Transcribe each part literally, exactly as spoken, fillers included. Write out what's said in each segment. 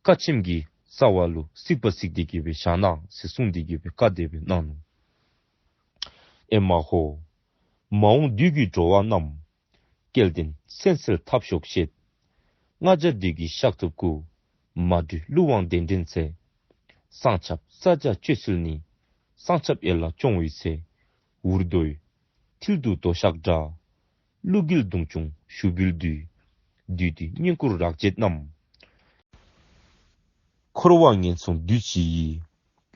ཀ་ཆེམ་གྱི་རྩ་བ་ལུ་གཟིགས་པ་གཟིགས་ཏེ་གི་སྦེ་བཞག་གནང་ཟེར་གསུངས་ཏེ་གི་སྦེ་བཀའ་དེ་སྦེ་གནང་ནུག། ཨེ་མ་ཧོ། མ་འོངས་བདུད་ཀྱི་འགྲོ་བ་རྣམས། སྐལ་ལྡན་གསན་གསལ་ཐབས་ཤོག་ཤེས། ལྔ་བརྒྱ་བདུད་ཀྱི་གཤགས་ཐུབ་སྐུ། མ་གྲོལ་ཀླུ་དབང་གདན་འདྲེན་ཚེ། གསང་ཆབ་ས་བྱ་སྤྱོད་ཚུལ་ནི། གསང་ཆབ་ཡན་ལག་སྐྱོང་བའི་ཚེ། འུར་རྡོའི་མཐིལ་དུ་རྡོ་ཞགས་འདྲ། ཀླུ་རྒྱལ་མདུང་ཆུང་ཞུ་འབུལ་དུས། བདུད་འདུལ་བསྙེན་བཀུར་རགས་བྱེད་རྣམས། འཁོར་བ་ངན་སོང་བདུད་བཞི་ཡི།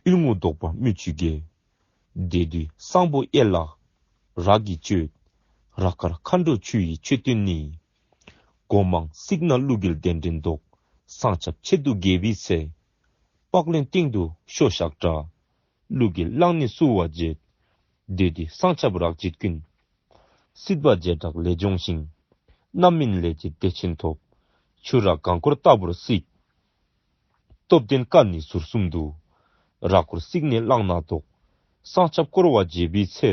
དབུལ་ངོ་བཟློག་པ་སྨོས་ཅི་དགོས། དེ་དུས་གསང་ཕུ་ཡན་ལག་རགས་ཀྱིས་གཅོད། རགས་དཀར་མཁའ་འགྲོ་ཆུ་ཡི་མཆོད་རྟེན་ནི། སྒོ་མང་བརྩིགས་ན་ཀླུ་རྒྱལ་གདན་འདྲེན་བཟློག། གསང་ཆབ་ཆེད་དུ་བརྒལ་བའི་ཚེ། པགས་ལན་སྟེང་དུ་ཤོ་ཞགས་འདྲ། ཀླུ་རྒྱལ་གླང་ནི་བསུ་བ་བྱེད། དེ་དུས་གསང་ཆབ་རགས་བྱེད་ཀུན། སྲིད་པ་བྱེ་བྲག་ལས་སྦྱོང་ཞིང་། རྣམ་སྨིན་ལས་བྱེད་བདེ་ཆེན་ཐོབ། ཆུ་རགས་གངས་སྐོར་ལྟ་བུར་བརྩིགས། སྟོབས་ལྡན་ཀ་ནི་ཟུར་གསུམ་དུ། རགས་སྐོར་བརྩིགས་ནས་གླང་ནག་བཟློག། གསང་ཆབ་བསྐོར་བ་བྱེད་པའི་ཚེ།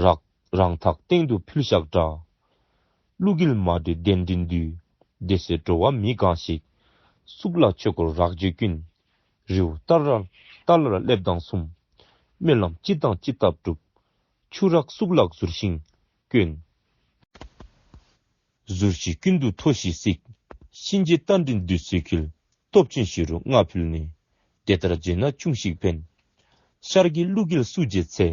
རགས་རང་འཐག་སྟེང་དུ་ཕུལ་ཞགས་འདྲ། ཀླུ་རྒྱལ་མ་གྲོལ་གདན་འདྲེན་དུས། བདེ་གསལ་འགྲོ་བ་མི་གང་ཞིག། གཙུག་ལག་ཆོས་སྐོར་རགས་བརྗོད་ཀུན། རི་བོ་ཏཱ་ལ་ཏཱ་ལར་སླེབས་དང་གསུམ། སྨོན་ལམ་ཅི་དང་ཅི་བཏབ་འགྲུབ། ཆུ་རགས་གཙུག་ལག་ཟུར་ཤིང་ཀུན། ཟུར་བཞི་ཀུན་ཏུ་མཐོ་ཞིང་བརྩིགས། གཤིན་རྗེ་རྟ་མགྲིན་བདུད་རྩི་འཁྱིལ། སྟོབས་ཆེན་བཞི་རུ་ལྔ་ཕུལ་ནས། དེ་ལྟར་བྱས་ན་ཅུང་ཞིག་ཕན། ཤར་གྱི་ཀླུ་རྒྱལ་བསུ་བྱེད་ཚེ།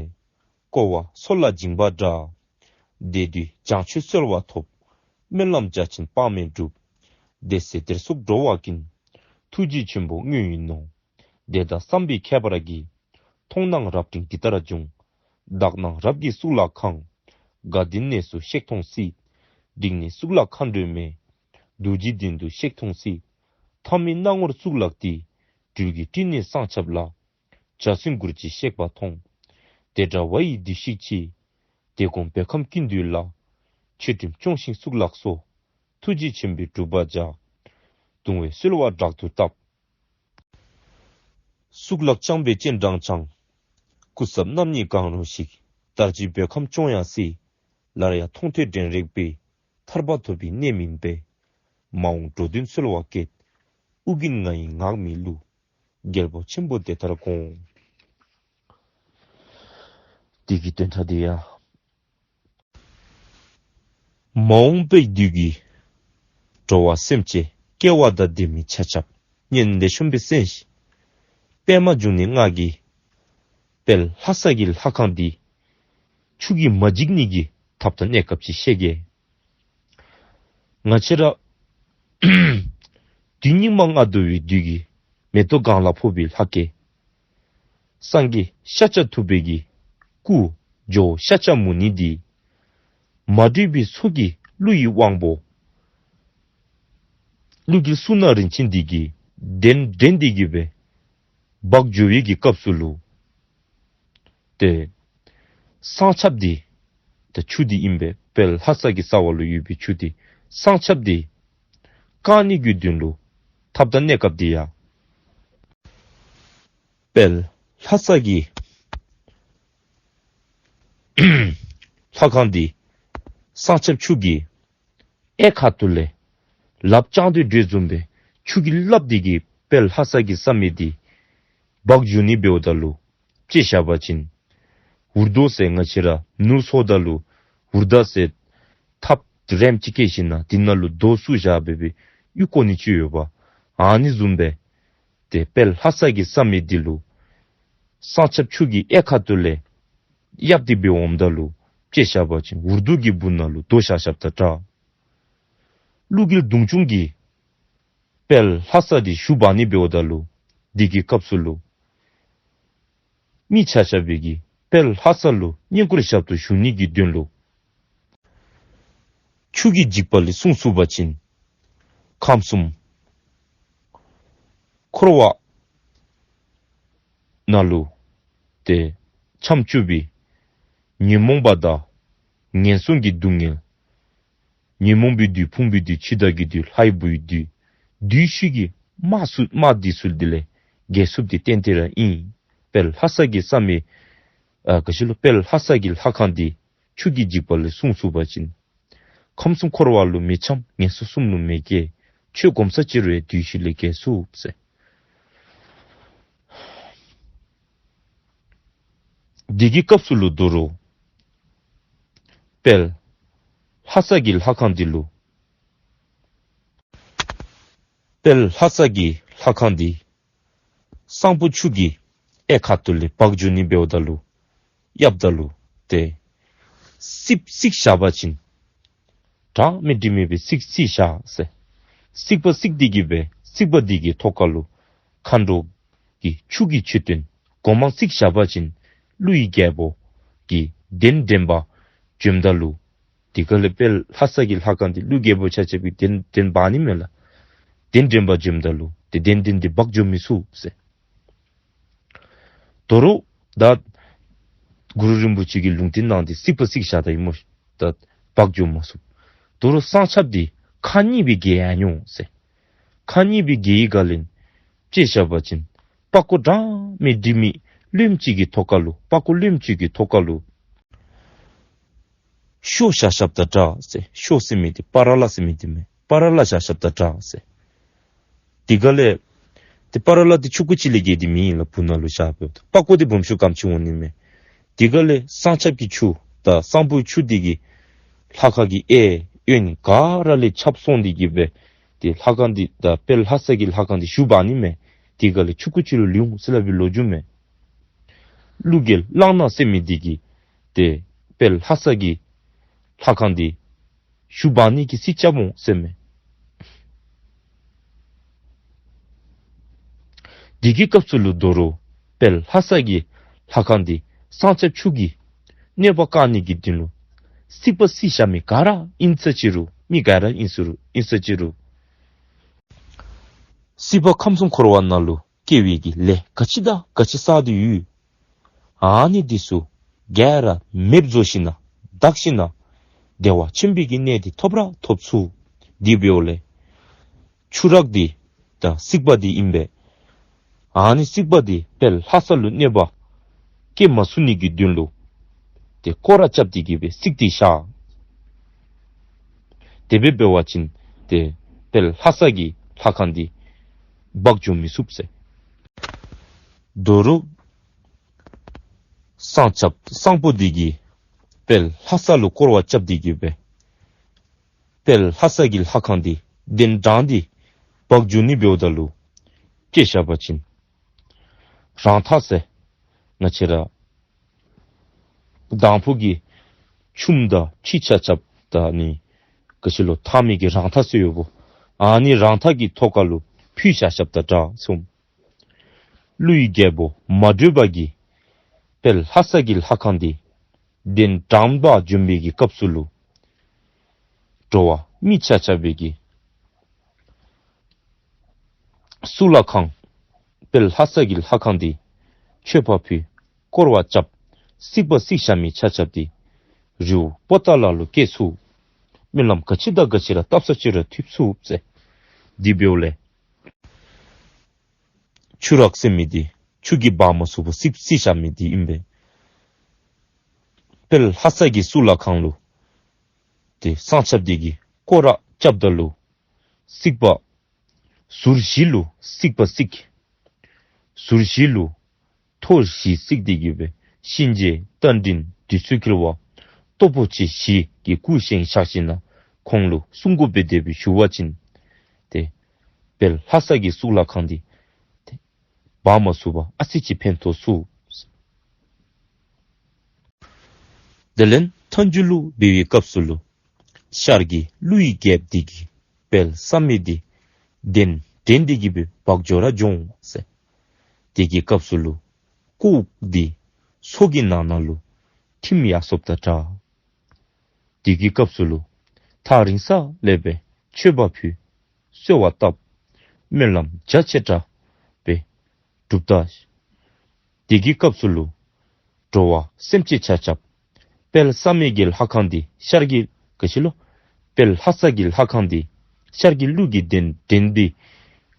བསྐོར་བ་སོགས་ལ་སྦྱིན་པ་འདྲ། དེ་དུས་བྱང་ཆུབ་གསོལ་བ་ཐོབ། སྨོན་ལམ་རྒྱ་ཆེན་དཔག་མེད་འགྲུབ། དེ་ཚེ་དེར་སོགས་འགྲོ་བ་ཀུན། ཐུགས་རྗེ་ཆེན་པོ་མངོན་ཡིན་ནོ། དེ་དག་བསམ་པའི་ཁྱད་པར་གྱིས། མཐོང་སྣང་རབ་འབྲིང་འདི་ལྟར་འབྱུང་། དག་སྣང་རབ་ཀྱིས་གཙུག་ལག་ཁང་། དགའ་ལྡན་གནས་སུ་གཤེགས་མཐོང་སྲིད། འབྲིང་ནི་གཙུག་ལག་མཁའ་འགྲོའི་མེ། རྡོ་རྗེ་གདན་དུ་གཤེགས་མཐོང་སྲིད། ཐ་མའི་སྣང་ངོར་གཙུག་ལག་སྟེ། སྦྲུལ་གྱི་སྤྲིན་ནི་གསང་ཆབ་ལ། འཇའ་ཚོན་གུར་གྱིས་གཤེགས་པ་མཐོང་། དེ་འདྲ་བ་ཡི་བདུད་བཤིག་ཕྱིར། དེ་གོང་བོད་ཁམས་ཀུན་འདུལ་ལ། ཆོས་ཁྲིམས་སྐྱོང་ཞིང་གཙུག་ལག་སོགས། ཐུགས་རྗེ་ཆེན་པོས་སྒྲུབ་པར་བྱ། གདུང་བས་གསོལ་བ་དྲག་ཏུ་བཏབ། གཙུག་ལག་བཅངས་པའི་སྤྱན་དྲངས་འཆང་། སྐུ་ཚབ་རྣམ་གཉིས་གང་རུང་ཞིག། དར་ཅིག་བོད་ཁམས་སྐྱོང་ཡང་སྲིད། སླར་ཡང་མཐོང་ཐོས་དྲན་རེག་པའི། ཐར་པ་ཐོབ་པའི་གནས་མིན་པས། མ་འོངས་འགྲོ་དོན་གསོལ་བ་བསྐྱེད། ཨོ་རྒྱན་ང་ཡི་ངག་མི་བསླུ། རྒྱལ་པོ་ཆེན་པོ་དེ་ལྟར་དགོངས། འདི་གི་དོན་དག་འདི་ཡང་། མ་འོངས་པའི་དུས་ཀྱི་འགྲོ་བ་སེམས་ཅན་སྐལ་བ་དང་ལྡན་མི་ཆ་ཁྱབ་སྙན་ལས་ཤོམ་སྦེ་གསན་ཤིག། པདྨ་འབྱུང་གནས་ང་གིས་དཔལ་ལྷ་ས་གི་ལྷ་ཁང་འདི་ཆུ་གིས་མ་འཇིག་ནི་གི་ཐབས་དང་གནས་སྐབས་ཅིག་བཤད་གེ། ང་བཅས་ར་དུས་སྙིགས་མ་ལྔ་བདོ་བའི་དུས་ཀྱི་མེ་ཏོག་གང་ལ་ཕོག་པའི་ལྷ་སྐལ། སངས་རྒྱས་ཤཱཀྱ་ཐུབ་པའི་གི་སྐུ་ཇོ་བོ་ཤཱཀྱ་མུ་ནི་འདི། མ་གྲོལ་བའི་ཚུལ་གྱིས་ཀླུ་ཡི་དབང་པོ། ཀླུ་རྒྱལ་གཙུག་ན་རིན་ཆེན་འདི་གིས་གདན་འདྲེན་ཏེ་གི་སྦེ་འབག་འགྱོ་བའི་གི་སྐབས་སུ་ལུ། ཏེ་གསང་ཆབ་འདི་ཏེ་ཆུ་འདི་ཨིན་པས། དཔལ་ལྷ་ས་གི་རྩ་བ་ལུ་ཡོད་པའི་ཆུ་འདི་གསང་ཆབ་འདི་བཀང་ནི་གི་དོན་ལུ་ཐབས་དང་གནས་སྐབས་འདི་ཡང་དཔལ་ལྷ་ས་གི་ལྷ་ཁང་འདི་གསང་ཆབ་ཆུ་གིས་གཡས་ཁ་ཐུག་ལས་ལགཔ་བརྐྱངས་ཏེ་འགྱོ་བཟུམ་སྦེ་ཆུ་གིས་སླབ་སྟེ་གི་དཔལ་ལྷ་ས་གི་བསམ་ཡས་འདི་འབག་འགྱོ་ནི་འབདཝ་ད་ལུ་དཔྱེ་བཞག་པ་ཅིན་འུར་རྡོ་ཟེར་ང་བཅས་ར་ནོར་འཚོཝ་ད་ལུ་འུར་མདའ་ཟེར་ཐགཔ་རེངམ་ཅིག་བཀལ་ཞིནམ་ལས་འདི་ནང་ལུ་རྡོ་བཙུགས་བཞག་སྦེ་སྦེ་གཡུག་བཀོག་ནི་ཅིག་ཡོདཔ། ཨ་ནི་བཟུམ་སྦེ་ཏེ་དཔལ་ལྷ་ས་གི་བསམ་ཡས་འདི་ལུ་གསང་ཆབ་ཆུ་གིས་གཡས་ཁ་ཐུག་ལས་གཡབ་སྟེ་སྦེ་འོངམ་ད་ལུ་དཔྱེ་བཞག་པ་ཅིན་འུར་རྡོ་གི་སྦུག་ན་ལུ་རྡོ་བཞག་བཞགཔ་དང་འདྲ། ཀླུ་རྒྱལ་མདུང་ཆུང་གིས་དཔལ་ལྷ་ས་འདི་ཞུ་འབག་ནི་འབདཝ་ད་ལུ་འདི་གི་སྐབས་སུ་ལུ་མི་ཆ་ཁྱབ་ཀྱིས་དཔལ་ལྷ་ས་ལུ་བསྙེན་བཀུར་ཞབས་ཏོག་ཞུ་ནི་གི་དོན་ལུ་ཆུ་གི་འཇིགས་པ་ལས་སྲུང་ཚུགས་པ་ཅིན་ཁམས་གསུམ་འཁོར་བ་ནང་ལུ་ཏེ་འཁྱམས་བཅུག་པའི་ཉོན་མོངས་པ་དང་ངན་སོང་གི་སྡུག་བསྔལ། ཉོན་མོངས་པའི་བདུད་ཕུང་པོའི་བདུད་འཆི་བདག་གི་བདུད་ལྷའི་བུའི་བདུད་བདུད་ཤི་གི་དམག་ཚུ་དམག་འདི་ཚུ་འདི་ལས་རྒྱལ་ཚུགསཔ་འདི་གཏན་གཏན་ར་ཨིན། དཔལ་ལྷ་ས་གི་བསམ་ཡས་ཨ་ག་ཅི་ལོ་དཔལ་ལྷ་ས་གི་ལྷ་ཁང་འདི་ཆུ་གི་འཇིགས་པ་ལས་སྲུང་ཚུགས་པ་ཅིན་ཁམས་གསུམ་འཁོར་བ་ལུ་མི་འཁྱམས། ངན་སོང་གསུམ་ལུ་མི་སྐྱེ། ཆོས་སྒོམ་ས་ཅིག་རུང་དུས་ཤིག་ལས་བརྒལ་ཚུགས་ཟེར། དེ་གི་སྐབས་སུ་ལུ་དོ་རུང་དཔལ་ལྷ་ས་གི་ལྷ་ཁང་འདི་ལུ་དཔལ་ལྷ་ས་གི་ལྷ་ཁང་འདི་གཙང་པོ་ཆུ་གི་གཡས་ཁ་ཐུག་ལས་འབག་འགྱོ་ནི་འབདཝ་ད་ལུ་གཡབ་ད་ལུ་ཏེ་རྩིགཔ་རྩིག་བཞག་པ་ཅིན་གྲངས་མེད་དྲི་མེད་པའི་རྩིག་རྩིག་བཞག་ཟེར། རྩིགཔ་རྩིག་སྟེ་གི་སྦེ་རྩིགཔ་འདི་གི་ཐོག་ཁ་ལུ་མཁའ་འགྲོ་གི་ཆུ་གི་མཆོད་རྟེན་སྒོ་མང་རྩིག་བཞག་པ་ཅིན་ཀླུ་ཡི་རྒྱལ་པོ་གི་གདན་འདྲེན་པ་འབྱོནམ་ད་ལུ་དེ་ཁ་ལས་དཔལ་ལྷ་ས་གི་ལྷ་ཁང་འདི་ཀླུ་རྒྱལ་པོ་ཆ་ཁྱབ་ཀྱིས་གདན་གདན་འབག་ནི་མས་ལགས། གདན་འདྲེན་པ་འབྱོནམ་ད་ལུ་ཏེ་གདན་འདྲེན་འདི་འབག་འགྱོ་མི་ཚུགས་ཟེར། དོ་རུང་ད་གུ་རུ་རིན་པོ་ཆེ་གིས་ལུང་བསྟན་གནང་སྟེ་རྩིགཔ་རྩིག་བཞག་ད་ཡི་སྨོ། ད་འབག་འགྱོ་མ་ཚུགས། དོ་རུང་གསང་ཆབ་འདི་ཁག་གཉིས་སྦེ་གྱེས་ཡར་འོང་ཟེར། ཁག་གཉིས་སྦེ་གྱེས་ཡི་ག་ལས་དཔྱེ་བཞག་པ་ཅིན་པགས་ཀོ་གྲངས་མེད་དྲི་མེད་ལྷནམ་ཅིག་གི་ཐོག་ཁ་ལུ་པགས་ཀོ་ལྷནམ་ཅིག་གི་ཐོག་ཁ་ལུ་ཤོ་བཞག་བཞགཔ་དང་འདྲ་ཟེར། ཤོ་ཟེར་མི་འདི་པ་ར་ལ་ཟེར་མི་འདི་མས། པ་ར་ལ་བཞག་བཞགཔ་དང་འདྲ་ཟེར། དེ་ཁ་ལས་ཏེ་པ་ར་ལ་འདི་ཆུང་ཀུ་ཅིག་ལས་བརྒལ་ཏེ་མེད་ལགས། སྦུག་ན་ལུ་བཞག་སྦེ་པགས་ཀོ་འདི་སྦོམ་ཤོས་ག་དེམ་ཅིག་འོང་ནི་མས། དེ་ཁ་ལས་གསང་ཆབ་ཀྱི་ཆུ་དང་གཙང་པོའི་ཆུ་འདི་གིས་ལྷ་ཁང་གི་གཡས་གཡོན་ག་ར་ལས་ཁྱབ་སོང་སྟེ་གི་སྦེ་ཏེ་ལྷ་ཁང་འདི་དང་དཔལ་ལྷ་ས་གི་ལྷ་ཁང་འདི་ཞུ་འབག་ནི་མས། དེ་ཁ་ལས་ཆུང་ཀུ་ཅིག་ལུ་ལུས་འོང་ཟེར་སླབ་པའི་ལོ་རྒྱུས་མས། ཀླུ་རྒྱལ་གླང་ནག་ཟེར་མི་འདི་གིས་ཏེ་དཔལ་ལྷ་ས་གི་ལྷ་ཁང་འདི་ཞུ་འབག་ནི་གི་རྩིས་རྐྱབ་འོང་ཟེར་མས། དེ་གི་སྐབས་སུ་ལུ་དོ་རུང་དཔལ་ལྷ་ས་གི་ལྷ་ཁང་འདི་གསང་ཆབ་ཆུ་གིས་གནོད་པ་བཀག་ནི་གི་དོན་ལུ་རྩིགཔ་རྩིག་བཞག་མི་ག་ར་ཨིན་ས་ཅི་རུང་མི་ག་ར་ཨིན་ས་རུང་ཨིན་ས་ཅི་རུང་སྲིད་པ་ཁམས་གསུམ་འཁོར་བ་ནང་ལུ་སྐྱེ་བའི་གི་ལས་ག་ཅི་དང་ག་ཅི་བསགས་ཏེ་ཡོད། ཨ་ནི་འདི་ཚུ་ག་ར་མེདཔ་བཟོ་ཞིན་ན་དག་ཞིན་ན་བདེ་བ་ཆེན་པོའི་གི་གནས་འདི་ཐོབ་ར་ཐོབ་ཚུགས། དེ་འབདཝ་ལས་ཆུ་རགས་འདི་དང་རྩིགཔ་འདི་ཨིན་པས། ཨ་ནི་རྩིགཔ་འདི་དཔལ་ལྷ་ས་ལུ་གནོད་པ་བཀལ་མ་ཚུགས་ནི་གི་དོན་ལུ་ཏེ་སྐོར་ར་རྐྱབ་སྟེ་གི་སྦེ་རྩིག་སྟེ་བཞག། དེ་སྦེ་འབད་བ་ཅིན་ཏེ་དཔལ་ལྷ་ས་གི་ལྷ་ཁང་འདི་འབག་འགྱོ་མི་ཚུགས་ཟེར། དོ་རུང་གསང་ཆབ་གཙང་པོ་འདི་གིས་དཔལ་ལྷ་ས་ལུ་སྐོར་བ་རྐྱབ་སྟེ་གི་སྦེ་དཔལ་ལྷ་ས་གི་ལྷ་ཁང་འདི་གདན་དྲངས་ཏེ་འབག་འགྱོ་ནི་འབདཝ་ད་ལུ་དཔྱེ་བཞག་པ་ཅིན་རང་ཐག་ཟེར་ང་བཅས་ར་དང་ཕུ་གི་ཆུམ་དང་ཁྱི་ཆ་ཁྱབ་དང་ནི་ག་ཅི་ལོ་འཐག་མི་གི་རང་ཐག་ཟེར་ཡོདཔ་ཨ་ནི་རང་ཐག་གི་ཐོག་ཁ་ལུ་ཕུད་བཞག་བཞགཔ་དང་འདྲ་གསུངས། ཀླུ་ཡི་རྒྱལ་པོ་མ་དྲོས་པ་གིས་དཔལ་ལྷ་ས་གི་ལྷ་ཁང་འདི་གདན་དྲངས་པར་འབྱོན་པའི་གི་སྐབས་སུ་ལུ་འགྲོ་བ་མི་ཆ་ཁྱབ་པའི་གི་གཙུག་ལག་ཁང་དཔལ་ལྷ་ས་གི་ལྷ་ཁང་འདི་མཆོད་པ་ཕུལ་སྐོར་བ་རྐྱབ་རྩིགཔ་རྩིག་བཞག་མི་ཆ་ཁྱབ་འདི་རི་བོ་པོ་ཏ་ལ་ལུ་སྐྱེལ་ཚུགས། སྨོན་ལམ་ག་ཅི་དང་ག་ཅི་ར་བཏབ་ས་ཅི་ར་ཐོབ་ཚུགས་ཟེར། དེ་འབདཝ་ལས་ཆུ་རགས་ཟེར་མི་འདི་ཆུ་གིས་འབག་མ་ཚུགས་པར་རྩིགཔ་རྩིག་བཞག་མི་འདི་ཨིན་པས། དཔལ་ལྷ་ས་གི་གཙུག་ལག་ཁང་ལུ་ཏེ་གསང་ཆབ་འདི་གིས་སྐོར་ར་རྐྱབ་ད་ལུ་རྩིགཔ་ཟུར་བཞི་ལུ་རྩིགཔ་རྩིག། ཟུར་བཞི་ལུ་ཐོར་བཞི་རྩིག་སྟེ་གི་སྦེ་གཤིན་རྗེ་རྟ་མགྲིན་བདུད་རྩི་འཁྱིལ་བ་སྟོབས་པོ་ཆེ་བཞི་གི་སྐུ་བཞེངས་བཞག་ཞིན་ན་ཁོང་ལུ་གསུང་དགོ་པའི་དེ་སྦེ་ཞུ་བ་ཅིན་ཏེ་དཔལ་ལྷ་ས་གི་གཙུག་ལག་ཁང་འདི་ཏེ་འབག་མ་ཚུགས་པར་ཨ་ཙི་ཅིག་ཕན་ཐོགས་ཚུགས། དེ་ལས་མཐའ་མཇུག་ལུ་འབད་བའི་སྐབས་སུ་ལུ་ཤར་གྱི་ཀླུ་ཡི་རྒྱལཔོ་འདི་གིས་དཔལ་བསམ་ཡས་འདི་གདན་འདྲེན་ཏེ་གི་སྦེ་འབག་འགྱོ་ར་འགྱོ་འོང་ཟེར། དེ་གི་སྐབས་སུ་ལུ་ཀོ་འདི་མཚོ་གི་ནང་ན་ལུ་ཐིམ་ཡར་སོཔ་དང་འདྲ། དེ་གི་སྐབས་སུ་ལུ་ཐག་རིང་ས་ལས་སྦེ་མཆོད་པ་ཕུལ་གསོལ་བ་བཏབ་སྨོན་ལམ་རྒྱ་ཆེ་དྲགས་སྦེ་སྒྲུབ་ད། དེ་གི་སྐབས་སུ་ལུ་འགྲོ་བ་སེམས་ཅན་ཆ་ཁྱབ་དཔལ་བསམ་ཡས་ཀྱི་ལྷ་ཁང་འདི་ཤར་གྱི་ག་ཅི་ལོ་དཔལ་ལྷ་ས་གི་ལྷ་ཁང་འདི་ཤར་གྱི་ཀླུ་གི་གདན་འདྲེན་པའི་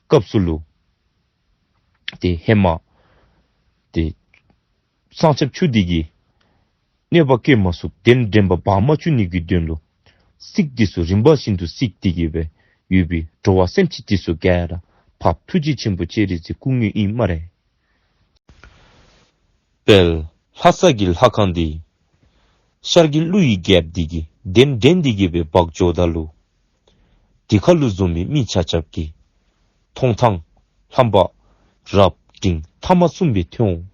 སྐབས་སུ་ལུ་ཏེ་ཧེ་མ་ཏེ་གསང་ཆབ་ཆུ་འདི་གིས་གནོད་པ་བཀལ་མ་ཚུགས་གདན་འདྲེན་པ་འབག་མ་བཅུག་ནི་གི་དོན་ལུ་རྩིག་འདི་ཚུ་རིམ་པ་བཞིན་དུ་རྩིག་སྟེ་གི་སྦེ་ ཡོད་པའི་འགྲོ་བ་སེམས་ཅན་འདི་ཚུ་ག་ར་འཕགས་པ་ཐུགས་རྗེ་ཆེན་པོ་སྤྱན་རས་གཟིགས་སྐུ་དངོས་ཨིན་སྨ་རེ། དཔལ་ལྷ་ས་གི་ལྷ་ཁང་འདི་ཤར་གྱི་ཀླུ་ཡི་རྒྱལཔོ་འདི་གིས་གདན་འདྲེན་ཏེ་གི་སྦེ་འབག་འགྱོཝ་ད་ལུ་དེ་ཁར་ལུ་འཛོམས་མི་མི་ཆ་ཁྱབ་ཀྱིས་མཐོང་ཐང་རྣམ་པ་རབ་འབྲིང་ཐ་མ་གསུམ་སྦེ་ཐོན་འོང་།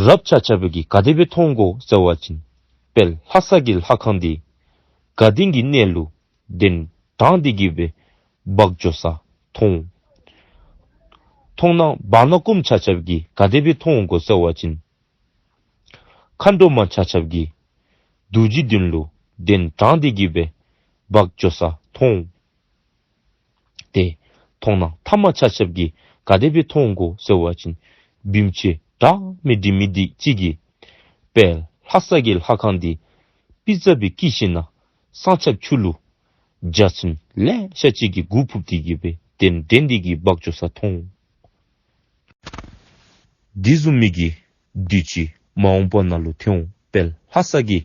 རབ་ཆ་ཁྱབ་ཀྱིས་ག་དེ་སྦེ་མཐོང་གོ་ཟེར་བ་ཅིན་དཔལ་ལྷ་ས་གི་ལྷ་ཁང་འདི་དགའ་ལྡན་གྱི་གནས་ལུ་གདན་དྲངས་ཏེ་གི་སྦེ་འབག་འགྱོ་ས་མཐོང་འོང་། མཐོང་ན་བར་ན་སྐོརམ་ཆ་ཁྱབ་ཀྱིས་ག་དེ་སྦེ་མཐོང་འོང་གོ་ཟེར་བ་ཅིན་མཁའ་འགྲོ་མ་ཆ་ཁྱབ་ཀྱིས་རྡོ་རྗེ་གདན་ལུ་གདན་དྲངས་ཏེ་གི་སྦེ་འབག་འགྱོ་ས་མཐོང་འོང་། ཏེ་མཐོང་ན་ཐ་མ་ཆ་ཁྱབ་ཀྱིས་ག་དེ་སྦེ་མཐོང་འོང་གོ་ཟེར་བ་ཅིན་བིམ་ཆེན་འདྲ་མི་འདྲ་མི་འདི་ཅིག་གིས་དཔལ་ལྷ་ས་གི་ལྷ་ཁང་འདི་པི་ཙ་སྦེ་བཀལ་ཞིནམ་ལས་ས་ཆ་ཕྱོགས་ལུ་འཇའ་ཚོན་ལེ་ཤ་ཅིག་གིས་གུར་ཕུབ་སྟེ་གི་སྦེ་གདན་འདྲེན་ཏེ་གི་འབག་འགྱོ་ས་མཐོང་འོང་། དེ་བཟུམ་མའི་གི་བདུད་ཅིག་མ་འོངས་པ་ནང་ལུ་ཐོན་འོང་། དཔལ་ལྷ་ས་གི་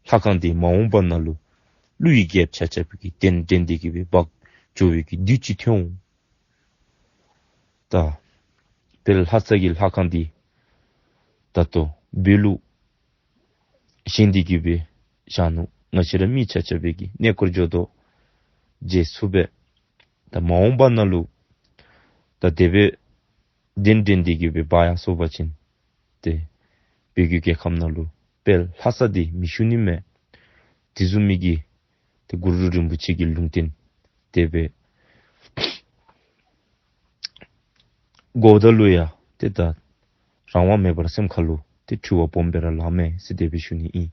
ལྷ་ཁང་འདི་མ་འོངས་པ་ནང་ལུ་ཀླུ་ཡི་རྒྱལཔོ་ཆ་ཁྱབ་ཀྱིས་གདན་འདྲེན་ཏེ་གི་སྦེ་འབག་འགྱོ་བའི་གི་བདུད་ཅིག་ཐོན་འོང་། ད་དཔལ་ལྷ་ས་གི་ལྷ་ཁང་འདི་ད་ལྟོ་བོད་ལུ་བཞེངས་ཏེ་གི་སྦེ་བཞག་ནུག། ང་བཅས་ར་མི་ཆ་ཁྱབ་ཀྱིས་གནས་སྐོར་འགྱོ་དོ་མཇལ་ཚུགས་པས། ད་མ་འོངས་པ་ནང་ལུ་ད་དེ་སྦེ་གདན་འདྲེན་ཏེ་གི་སྦེ་འབག་ཡར་སོང་པ་ཅིན་ཏེ་བོད་ཀྱི་རྒྱལ་ཁམས་ནང་ལུ་དཔལ་ལྷ་ས་འདི་མི་བཞུགས་ནི་མས། དེ་བཟུམ་མའི་གི་ཏེ་གུ་རུ་རིན་པོ་ཆེ་གི་ལུང་བསྟན་དེ་སྦེ་གོཝ་ད་ལུ་ཡང་ཏེ་ད་རང་དབང་མེད་པར་སེམས་ཁ་ལུ་ཏེ་འཁྲུལ་བ་སྦོམ་སྦེ་ར་ལངམ་མས་ཟེར་དེ་སྦེ་ཞུ་ནི་ཨིན།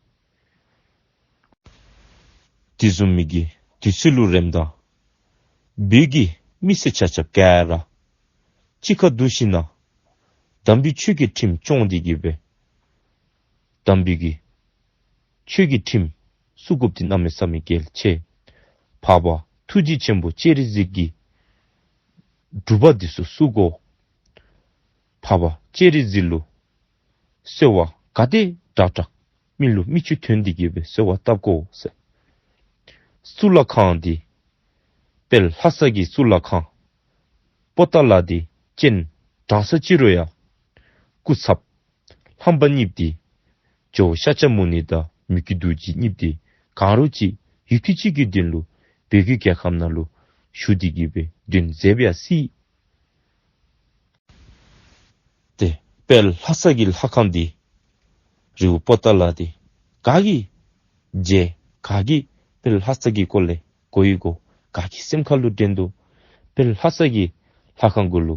དེ་བཟུམ་མའི་གི་དུས་ཚོད་ལུ་རནམ་ད་བོད་ཀྱི་མི་སེར་ཆ་ཁྱབ་ག་ར་གཅིག་ཁར་འདུ་ཞིནམ་ལས་དམ་པའི་ཆོས་ཀྱི་ཁྲིམས་སྐྱོང་སྟེ་གི་སྦེ་དམ་པའི་གི་ཆོས་ཀྱི་ཁྲིམས་བསྲུང་དགོཔ་འདི་གནམ་མེད་ས་མེད་གལ་ཆེ། འཕགས་པ་ཐུགས་རྗེ་ཆེན་པོ་སྤྱན་རས་གཟིགས་ཀྱི་སྒྲུབ་པ་འདི་ཚུ་བསྲུང་དགོ། འཕགས་པ་སྤྱན་རས་གཟིགས་ལུ་གསོལ་བ་ག་དེ་དྲག་དྲག་མི་ལུ་མི་ཆུང་ཐོན་ཏེ་གི་སྦེ་གསོལ་བ་བཏབ་དགོ་ཟེར། གཙུག་ལག་ཁང་འདི་དཔལ་ལྷ་ས་གི་གཙུག་ལག་ཁང་པོ་ཏ་ལ་འདི་སྤྱན་དྲངས་ས་ཅིག་རུང་ཡང་སྐུ་ཚབ་ལྷམ་པ་གཉིསཔ་འདི་ཇོ་བོ་ཤཱཀྱ་མུ་ནེ་དང་མི་བསྐྱོད་རྡོ་རྗེ་གཉིསཔ་འདི་གང་རུང་ཅིག་ཡུད་ཙམ་ཅིག་གི་དོན་ལུ་བོད་ཀྱི་རྒྱལ་ཁམས་ནང་ལུ་བཞུགས་ཏེ་གི་སྦེ་གདན་འཛེགས་ཡང་སྲིད། ཏེ་དཔལ་ལྷ་ས་གི་ལྷ་ཁང་འདི་རི་བོ་པོ་ཏ་ལ་འདི་ག་གིས་མཇལ། ག་གིས་དཔལ་ལྷ་ས་གི་སྐོར་ལས་གོ་ཡི་གོ། ག་གི་སེམས་ཁ་ལུ་དྲན་དོ། དཔལ་ལྷ་ས་གི་ལྷ་ཁང་གུ་ལུ་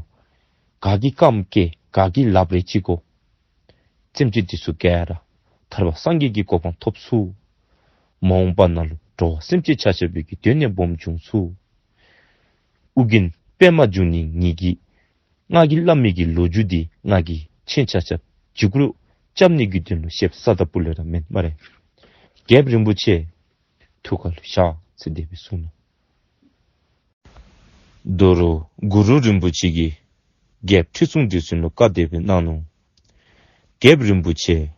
ག་གིས་རྐངམ་བཀལ། ག་གིས་ལགཔ་རེག་ཅི་གོ། སེམས་ཅན་འདི་ཚུ་ག་ར་ཐར་པ་སངས་རྒྱས་ཀྱི་གོ་འཕང་ཐོབ་ཚུགས། མ་འོངས་པ་ནང་ལུ་འགྲོ་བ་སེམས་ཅན་ཆ་ཁྱབ་ཀྱི་དོན་གནས་སྦོམ་འབྱུང་ཚུགས། ཨོ་རྒྱན་པདྨ་འབྱུང་གནས་ངེ་གི་ང་གིས་སླབ་མི་གི་ལོ་རྒྱུས་འདི་ང་གིས་ཁྱེད་ཆ་ཁྱབ་འཇིགས་སྐྲག་རྐྱབ་ནི་གི་དོན་ལུ་བཤདཔ་ས་ད་སྤུ་ལས་ར་མེན་སྨ་རེ། རྒྱལཔོ་རིན་པོ་ཆེ་ཐུགས་ཁ་ལུ་བཞག་ཟེར་དེ་སྦེ་གསུངས་ནུག། དོ་རུང་གུ་རུ་རིན་པོ་ཆེ་གིས་རྒྱལཔོ་ཁྲི་སྲོང་ལྡེའུ་བཙན་ལུ་བཀའ་དེ་སྦེ་གནང་ནུག། རྒྱལཔོ་རིན་པོ་ཆེ།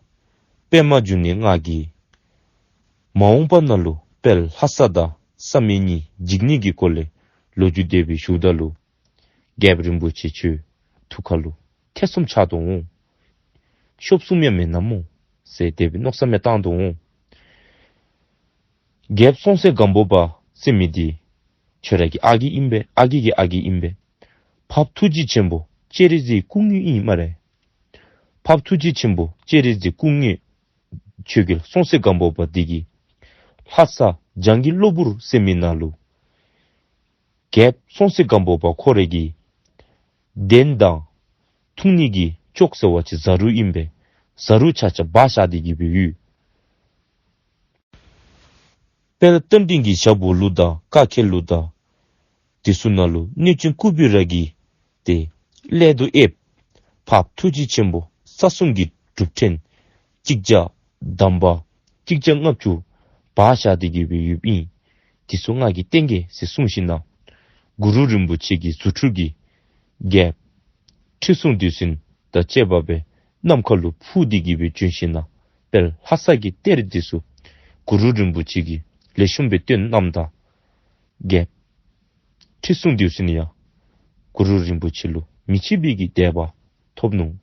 པདྨ་འབྱུང་གནས་ང་གིས་མ་འོངས་པ་ནང་ལུ་དཔལ་ལྷ་ས་དང་བསམ་ཡས་གཉིས་འཇིག་ནི་གི་སྐོར་ལས་ལོ་རྒྱུས་དེ་སྦེ་ཞུཝ་ད་ལུ་རྒྱལཔོ་རིན་པོ་ཆེ་ཁྱོད་ཐུགས་ཁ་ལུ་ཐེ་ཚོམ་ཆགས་དོ་འོང་། ཤོབ་གསུམ་ཡང་མེན་ན་སྨོ་ཟེར་དེ་སྦེ་མནོ་བསམ་ཡང་བཏང་དོ་འོང་། རྒྱལཔོ་སྲོང་བཙན་སྒམ་པོ་པ་ཟེར་མི་འདི་ཁྱོད་ར་གི་ཨ་རྒས་ཨིན་པས། ཨ་རྒས་ཀྱི་ཨ་རྒས་ཨིན་པས། འཕགས་པ་ཐུགས་རྗེ་ཆེན་པོ་སྤྱན་རས་གཟིགས་སྐུ་དངོས་ཨིན་སྨ་རེ། འཕགས་པ་ཐུགས་རྗེ་ཆེན་པོ་སྤྱན་རས་གཟིགས་སྐུ་དངོས་ཁྱོད་ཀྱི་སྲོང་བཙན་སྒམ་པོ་པ་འདི་གིས་ལྷ་ས་བྱང་གི་གློ་བུར་ཟེར་མི་ནང་ལུ་རྒྱལཔོ་སྲོང་བཙན་སྒམ་པོ་པ་ཁོ་རའི་གི་གདན་དང་འཐུང་ནི་གི་ཅོག་ཟེར་བ་ཅིན་བཟའ་རུ་ཨིན་པས། བཟའ་རུ་ཆ་ཁྱབ་སྦ་བཞག་སྟེ་གི་སྦེ་ཡོད། དཔལ་རྟ་མགྲིན་གྱི་ཞབས་འོག་ལུ་དང་ཀ་ཁ་ལུ་དང་དེ་ཚུ་ནང་ལུ་གནོད་སྦྱིན་ཀུ་བི་ར་གིས་ཏེ་ཀླད་དུ་ཨེབ་འཕགས་པ་ཐུགས་རྗེ་ཆེན་པོ་ས་གསུམ་གྱི་སྒྲུབ་ཕྲན་ཅིག་བརྒྱ་དམ་པ་ཅིག་བརྒྱ་ལྔ་བཅུ་སྦ་བཞག་སྟེ་གི་སྦེ་ཡོདཔ་ཨིན། དེ་ཚུ་ང་གིས་བསྟན་གེ་ཟེར་གསུངས་ཞིནམ་ལས་གུ་རུ་རིན་པོ་ཆེ་གི་རྫུ་འཕྲུལ་གྱིས་རྒྱལཔོ་ཁྲི་སྲོང་ལྡེའུ་བཙན་དང་བཅས་པ་སྦེ་ནམ་མཁའ་ལུ་འཕུར་ཏེ་གི་སྦེ་བྱོན་ཞིནམ་ལས་དཔལ་ལྷ་ས་གི་གཏེར་འདི་ཚུ་གུ་རུ་རིན་པོ་ཆེ་གིས་ལེགས་ཤོམ་སྦེ་སྟོན་གནངམ་ད་རྒྱལཔོ་ ཁྲི་སྲོང་ལྡེའུ་བཙན་ཡང་གུ་རུ་རིན་པོ་ཆེ་ལུ་མི་ཕྱེད་པའི་གི་དད་པ་ཐོབ་ནུག།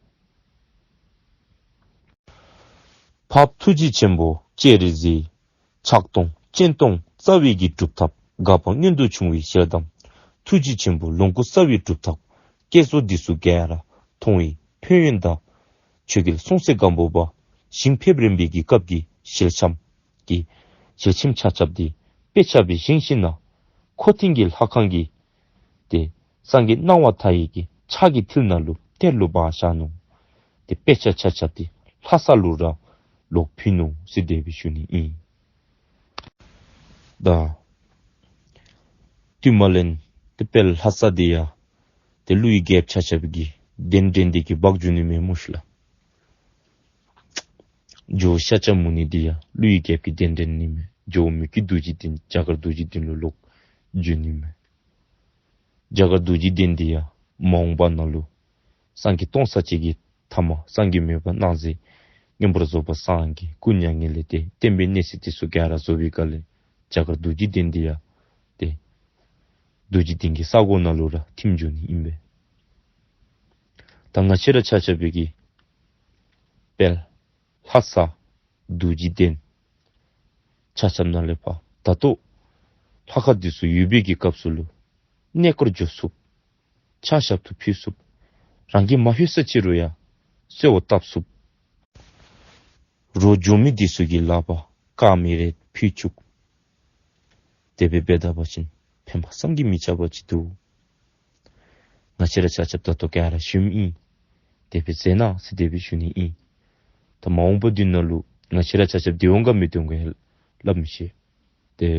འཕགས་པ་ཐུགས་རྗེ་ཆེན་པོ་སྤྱན་རས་གཟིགས་ཕྱག་སྟོང་སྤྱན་སྟོང་རྩ་བའི་གི་སྒྲུབ་ཐབས་དགག་པ་མངོན་དུ་ཕྱུང་བའི་ཞལ་གདམས་ཐུགས་རྗེ་ཆེན་པོ་ལོངས་སྐུ་རྩ་བའི་སྒྲུབ་ཐབས་བསྐྱེད་རྫོགས་འདི་ཚུ་ག་ར་མཐོང་བའི་ཕན་ཡོན་དང་ཆོས་རྒྱལ་སྲོང་བཙན་སྒམ་པོ་པ་ཞིང་ཕེབས་རན་པའི་གི་སྐབས་ཀྱི་ཞལ་ཆེམས་ཀྱི་ཞལ་ཆེམས་ཆ་ཁྱབ་འདི་དཔེ་ཆ་སྦེ་བཞེངས་ཞིནམ་ལས་ཁོ་ཐིང་གི་ལྷ་ཁང་གི་ཏེ་སངས་རྒྱས་སྣང་བ་མཐའ་ཡས་ཀྱི་ཕྱག་གི་མཐིལ་ནང་ལུ་གཏེར་ལུ་སྦ་བཞག་ནུག། ཏེ་དཔེ་ཆ་ཆ་ཁྱབ་འདི་ལྷ་ས་ལུ་ར་ལོག་ཕུལ་ནུག་ཟེར་དེ་སྦེ་ཞུ་ནི་ཨིན། ད་དུས་མ་ལེན་ཏེ་དཔལ་ལྷ་ས་འདི་ཡང་ཏེ་ཀླུ་ཡི་རྒྱལཔོ་ཆ་ཁྱབ་ཀྱི་གདན་འདྲེན་འདི་གིས་འབག་འགྱོ་ནི་མས་སྨོ་ཤིག་ལགས། ཇོ་བོ་ཤཱཀྱ་མུ་ནི་འདི་ཡང་ཀླུ་ཡི་རྒྱལཔོ་གིས་གདན་འདྲེན་ནི་མས། ཇོ་བོ་མི་བསྐྱོད་རྡོ་རྗེ་གདན་རྒྱ་གར་རྡོ་རྗེ་གདན་ལུ་ལོག་འགྱོ་ནི་མས། རྒྱ་གར་རྡོ་རྗེ་གདན་འདི་ཡང་མ་འོངས་པ་ནང་ལུ་སངས་རྒྱས་སྟོང་རྩ་གཅིག་གི་ཐ་མ་སངས་རྒྱས་མོས་པ་སྣང་མཛད་མངོན་པར་རྫོགས་པ་སངས་རྒྱས་སྐུ་མྱ་ངན་ལས་འདས་བསྟན་པའི་གནས་ཚུལ་འདི་ཚུ་ག་ར་རྫོགས་པའི་སྐབས་ལས་རྒྱ་གར་རྡོ་རྗེ་གདན་འདི་ཡང་ཏེ་རྡོ་རྗེ་གདན་གྱི་ས་གོ་ནང་ལུ་ར་ཐིམ་འགྱོ་ནི་ཨིན་པས། ད་ང་བཅས་ར་ཆ་ཁྱབ་ཀྱིས་དཔལ་ལྷ་ས་རྡོ་རྗེ་གདན་ཆ་ཁྱབ་ནང་ལས་ཕར་ད་ལྟོ་ལྷ་ཁང་འདི་ཚུ་ཡོད་པའི་གི་སྐབས་སུ་ལུ་གནས་སྐོར་འགྱོ་ཚུགས། ཕྱག་ཞབས་ཏོག་ཕུལ་ཚུགས། རང་གིས་མ་ལྷོད་ས་ཅིག་རུང་ཡང་གསོལཝ་བཏབ་ཚུགས། རོགས་འགྱོ་མི་འདི་ཚུ་གི་ལག་པར་དཀར་མེ་རེ་ཕུལ་བཅུག། དེ་སྦེ་འབད་ད་པ་ཅིན་ཕན་པ་བསམ་གྱིས་མི་ཁྱབ་པ་ཅིག་འདུག། ང་བཅས་ར་ཆ་ཁྱབ་ད་ལྟོ་ག་ར་ཞུཝ་ཨིན། དེ་སྦེ་མཛད་གནང་ཟེར་དེ་སྦེ་ཞུ་ནི་ཨིན། ད་མ་འོངས་པ་འདི་ནང་ལུ་ང་བཅས་ར་ཆ་ཁྱབ་བདེ་འོང་ག་མི་བདེ་འོང་ག་ཡང་སླབ་མི་ཤེས། ཏེ་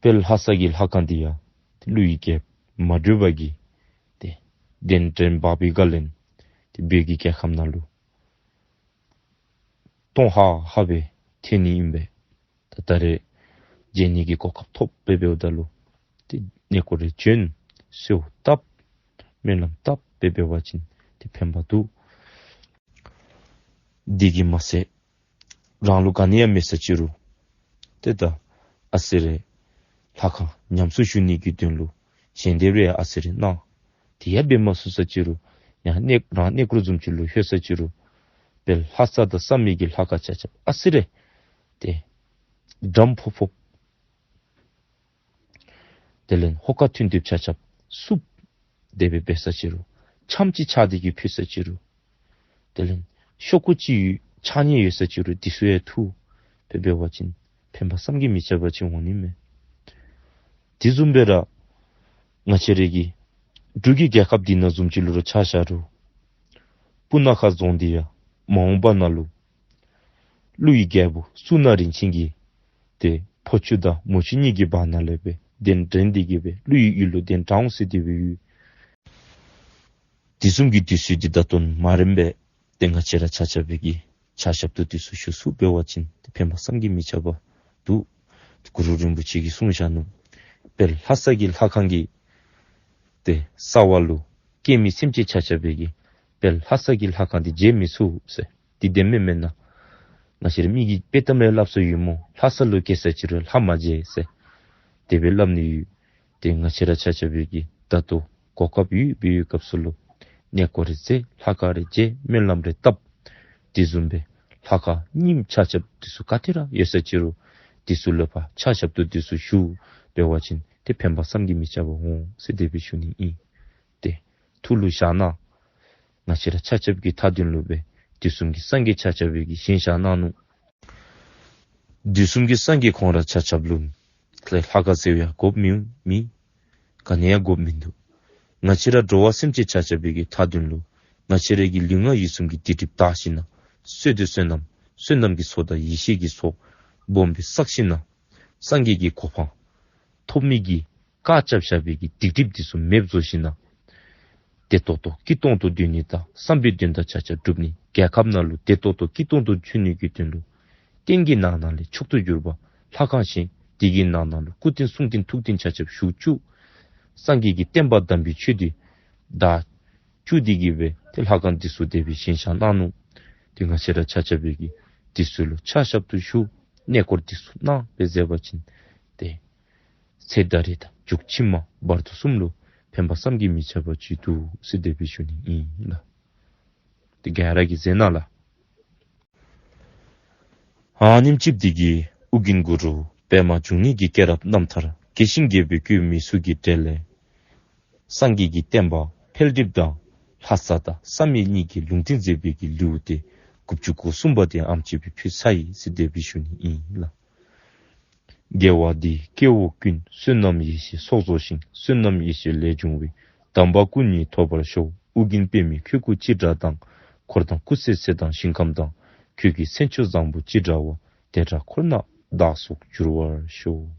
དཔལ་ལྷ་ས་གི་ལྷ་ཁང་འདི་ཡང་ཏེ་ཀླུ་ཡི་རྒྱལཔོ་མ་གྲོལ་བར་གྱི་ཏེ་གདན་འདྲེན་འབག་པའི་སྐབས་ལས་ཏེ་བོད་ཀྱི་རྒྱལ་ཁམས་ནང་ལུ་སྟོང་ཧ་ཧ་སྦེ་ཐོན་ནི་ཨིན་པས། ད་ད་རེས་མཇལ་ནི་གི་གོ་སྐབས་ཐོབ་སྦེ་འབདཝ་ད་ལུ་ཏེ་གནས་སྐོར་རེ་བྱོན་གསོལཝ་བཏབ་སྨོན་ལམ་བཏབ་སྦེ་འབད་བ་ཅིན་ཏེ་ཕན་པ་འདུག། འདི་གིས་མ་ཚད་རང་ལུ་ག་ནི་ཡང་མེད་ས་ཅིག་རུང་ཏེ་ད་ཨ་ཙི་རེ་ལྷ་ཁང་ཉམས་གསོ་ཞུ་ནི་གི་དོན་ལུ་ཞལ་འདེབས་རེ་ཨ་ཙི་རེ་གནང་། དེ་ཡང་འབད་མ་ཚུགས་ས་ཅིག་རུང་ཡང་གནས་རང་གནས་སྐོར་བཟུམ་ཅིག་ལུ་ལྷོད་ས་ཅིག་རུང་དཔལ་ལྷ་ས་དང་བསམ་ཡས་ཀྱི་ལྷ་ཁང་ཆ་ཁྱབ་ཨ་ཙི་རེ་ཏེ་འགྲམ་ཕོག་ཕོགཔ། དེ་ལས་ཧོ་ཀ་ཐུན་དེབ་ཆ་ཁྱབ་བསུབ། དེ་སྦེ་འབད་ས་ཅིག་རུང་འཆམ་ཅིག་ཆགས་ཏེ་གི་ཕུལ་ས་ཅིག་རུང་དེ་ལས་ཤོག་གུ་ཅིག་ཆགས་ནི་ཡོད་ས་ཅིག་རུང་འདི་ཚུ་ཡང་འཐུ་སྦེ་འབད་བ་ཅིན་ཕན་པ་བསམ་གྱིས་མི་ཁྱབ་པ་ཅིག་འོང་ནི་མས། དེ་བཟུམ་སྦེ་ར་ང་བཅས་རའི་གི་འབྲུག་གི་རྒྱལ་ཁབ་འདི་ནང་བཟུམ་ཅིག་ལུ་ར་ཆ་བཞག་རུང་སྤུ་ན་ཁ་རྫོང་འདི་ཡང་མ་འོངས་པ་ནང་ལུ་ཀླུ་ཡི་རྒྱལ་པོ་གཙུག་ན་རིན་ཆེན་གྱི་ཏེ་ཕོ་ཁྱུ་དང་མོ་ཁྱུ་གཉིས་ཀྱི་བར་ན་ལས་སྦེ་གདན་འདྲེན་ཏེ་གི་སྦེ་ཀླུ་ཡི་ཡུལ་ལུ་གདན་དྲངས་ཟེར་དེ་སྦེ་ཡོད། དེ་བཟུམ་གྱི་དུས་ཚོད་འདི་ད་ལྟོ་མ་རན་པས། ཏེ་ང་བཅས་ར་ཆ་ཁྱབ་ཀྱིས་ཕྱག་ཞབས་ཏོག་འདི་ཚུ་ཞུ་ཚུགས་འབད་བ་ཅིན་ཏེ་ཕན་པ་བསམ་གྱིས་མི་ཁྱབ་པ་འདུག། གུ་རུ་རིན་པོ་ཆེ་གིས་གསུངས་བཞག་ནུག། དཔལ་ལྷ་ས་གི་ལྷ་ཁང་གི་ཏེ་རྩ་བ་ལུ་སྐྱེ་མི་སེམས་ཅན་ཆ་ཁྱབ་ཀྱིས་དཔལ་ལྷ་ས་གི་ལྷ་ཁང་འདི་མཇལ་མི་ཚུགས་ཟེར། འདི་བདེན་མེན་མེན་ན། ང་བཅས་ར་མི་གིས་དཔེ་གཏམ་རེ་སླབ་སྲོལ་ཡོད་སྨོ། ལྷ་ས་ལུ་སྐྱེས་ས་ཅིག་རུང་ལྷ་མ་མཇལ་ཟེར། དེ་སྦེ་སླབ་ནི་ཡོད། ཏེ་ང་བཅས་ར་ཆ་ཁྱབ་ཀྱིས་ད་ལྟོ་གོ་སྐབས་ཡོད་པའི་སྐབས་སུ་ལུ་གནས་སྐོར་རེ་མཛད་ལྷ་ཁང་རེ་མཇལ་སྨོན་ལམ་རེ་བཏབ། དེ་བཟུམ་སྦེ་ལྷ་ཁང་རྙིངམ་ཆ་ཁྱབ་འདི་ཚུ་ག་ཏེ་ར་ཡོད་ས་ཅིག་རུང་འདི་ཚུ་ལུ་ཕར་ཕྱག་ཞབས་ཏོག་འདི་ཚུ་ཞུ་འབད་བ་ཅིན་ཏེ་ཕན་པ་བསམ་གྱིས་མི་ཁྱབ་པ་འོང་ཟེར་དེ་སྦེ་ཞུ་ནི་ཨིན། ཏེ་ཐུགས་ལུ་བཞག་གནང་། ང་བཅས་ར་ཆ་ཁྱབ་ཀྱི་མཐའ་དོན་ལུ་སྦེ་དུས་གསུམ་གྱི་སངས་རྒྱས་ཆ་ཁྱབ་ཀྱིས་བཞེངས་བཞག་གནང་ནུག། དུས་གསུམ་གྱི་སངས་རྒྱས་ཁོང་ར་ཆ་ཁྱབ་ལུ་ལྷ་ཁང་ཟེར་བ་ཡང་དགོཔ་མི་མི་ག་ནི་ཡང་དགོཔ་མིན་འདུག། ང་བཅས་ར་འགྲོ་བ་སེམས་ཅན་ཆ་ཁྱབ་ཀྱི་མཐའ་དོན་ལུ་ང་བཅས་ར་གི་ལུས་ངག་ཡིད་གསུམ་གྱི་སྡིག་སྒྲིབ་དག་ཞིནམ་ལས་བསོད་བདེ་བསོད་ནམས་བསོད་ནམས་ཀྱི་ཚོགས་དང་ཡེ་ཤེས་ཀྱི་ཚོགས་སྦོམ་སྦེ་བསགས་ཞིནམ་ལས་སངས་རྒྱས་ཀྱི་གོ་འཕང་ཐོབ་མི་གི་བཀག་རྐྱབ་བཞག་པའི་གི་སྡིག་སྒྲིབ་འདི་ཚུ་མེདཔ་བཟོ་ཞིནམ་ལས་བདེ་ཏོག་ཏོ་སྐྱིད་ཏོང་ཏོ་སྡོད་ནི་དང་བསམ་པའི་དོན་དག་ཆ་ཁྱབ་འགྲུབ་ནི། རྒྱལ་ཁབ་ནང་ལུ་བདེ་ཏོག་ཏོ་སྐྱིད་ཏོང་ཏོ་འབྱུང་ནི་གི་དོན་ལུ་རྟེན་གྱི་ནང་ན་ལས་མཆོག་ཏུ་གྱུར་པ་ལྷ་ཁང་བཞེངས། དེ་གི་ནང་ན་ལུ་སྐུ་རྟེན་གསུང་རྟེན་ཐུགས་རྟེན་ཆ་ཁྱབ་བཞུགས་བཅུག། སངས་རྒྱས་ཀྱི་བསྟན་པ་དམ་པའི་ཆོས་འདི་བདག་བཅུག་སྟེ་གི་སྦེ་ཏེ་ལྷ་ཁང་འདི་ཚུ་དེ་སྦེ་བཞེངས་བཞག་གནང་ནུག། ཏེ་ང་བཅས་ར་ཆ་ཁྱབ་ཀྱིས་འདི་ཚུ་ལུ་ཕྱག་ཞབས་ཏོག་ཞུ་གནས་སྐོར་འདི་ཚུ་གནང་སྦེ་མཛད་པ་ཅིན་ཏེ་ ཚེ་ད་རེས་དང་མཇུག་ཕྱི་མ་བར་དོ་གསུམ་ལུ་ཕན་པ་བསམ་གྱིས་མི་ཁྱབ་པ་ཅིག་འདུག་ཟེར་དེ་སྦེ་ཞུ་ནི་ཨིན་ལགས། དེ་ག་ར་གིས་གཟིགས་གནང་ལགས། ཨ་ནེམ་ཅིག་འདི་གིས་ཨོ་རྒྱན་གུ་རུ་པདྨ་འབྱུང་གནས་ཀྱི་སྐྱེས་རབས་རྣམ་ཐར་རྒྱས་ཤིང་རྒྱས་པར་བཀོད་མི་ཚུ་གི་གྲས་ལས་སངས་རྒྱས་ཀྱི་བསྟན་པ་འཕེལ་འགྲིབ་དང་ལྷ་ས་དང་བསམ་ཡས་གཉིས་ཀྱི་ལུང་བསྟན་མཛད་པའི་གི་ལེའུ་སྟེ་དགུ་བཅུ་གོ་གསུམ་པ་དེ་ཨེམ་ཅིག་སྦེ་ཕུལ་ཚར་ཡི་ཟེར་དེ་སྦེ་ཞུ་ནི་ཨིན་ལགས། དགེ་བ་འདིས་སྐྱེ་བོ་ཀུན། བསོད་ནམས་ཡེ་ཤེས་ཚོགས་རྫོགས་ཤིང་། བསོད་ནམས་ཡེ་ཤེས་ལས་བྱུང་བའི། དམ་པ་སྐུ་གཉིས་ཐོབ་པར་ཤོག། ཨོ་རྒྱན་པདྨའི་ཁྱོད་སྐུ་ཅི་འདྲ་དང་། འཁོར་དང་སྐུ་ཚེ་ཚད་དང་ཞིང་ཁམས་དང་། ཁྱོད་ཀྱི་མཚན་མཆོག་བཟང་པོ་ཅི་འདྲ་བ། དེ་འདྲ་འཁོར་ན་བདག་སོགས་འགྱུར་བར་ཤོག།